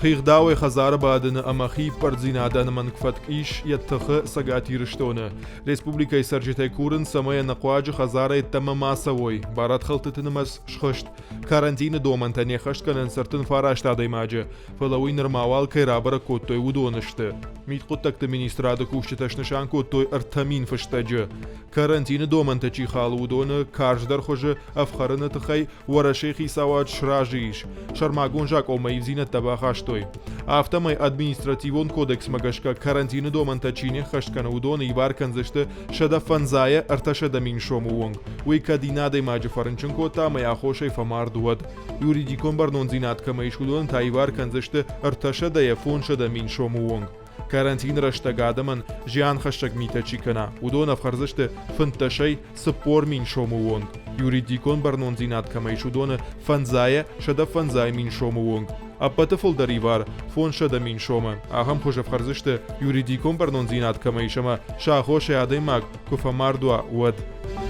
Хигъдауӕй хӕдзары бадыны ӕмӕ хииппӕрддзинады ӕнӕмӕнг фӕтк ис йӕ тыхы Цӕгат Ирыстоны. Республикӕйы цӕрджытӕй курынц, цӕмӕй ӕнӕхъуаджы хӕдзарӕй ӕддӕмӕ ма цӕуой. Барадхӕлдтыты нымӕц схызт. Карантины домӕнтӕ не ххӕст кӕнынц 39 адӕймаджы, фӕлӕ уый нырма уал кӕй рабӕрӕг кодтой, уыдон сты. Мидхъуыддӕгты министрады кусджытӕ снысан кодтой 3000 фыстӕджы. Карантины домӕнтӕ чи халы, уыдоны карздӕр хуызы ӕфхӕрыны тыххӕй Уӕрӕсейы хицауад сразы ис, сӕрмагонд закъонмӕ ивдзинӕдтӕ бахастой. Афтӕмӕй административон кодексмӕ гӕсгӕ карантины домӕнтӕ чи не ххӕст кӕны, уыдоны ивар кӕндзысты 105 300 000 сомы онг. Уый кӕд иннӕ адӕймаджы фӕрынчын кодта ӕмӕ йӕ аххосӕй фӕмард, уӕд. Юридикон бӕрнондзинад кӕмӕ ис, уыдоны та ивар кӕндзысты 300 500 000 сомы онг. Карантины рӕстӕг адӕмӕн зианхӕссӕг митӕ чи кӕна, уыдон ӕфхӕрдзысты фынддӕсӕй 40 000 сомы онг. Юридикон бӕрнондзинад кӕмӕ ис, уыдоны фӕндзайӕ 150 000 сомы онг. Ӕппӕты фылдӕр ивар 500 000 сомы. Ахӕм хуыз ӕфхӕрдзысты, юридикон бӕрнондзинад кӕмӕ ис ӕмӕ сӕ аххосӕй адӕймаг куы фӕмард уа, уӕд.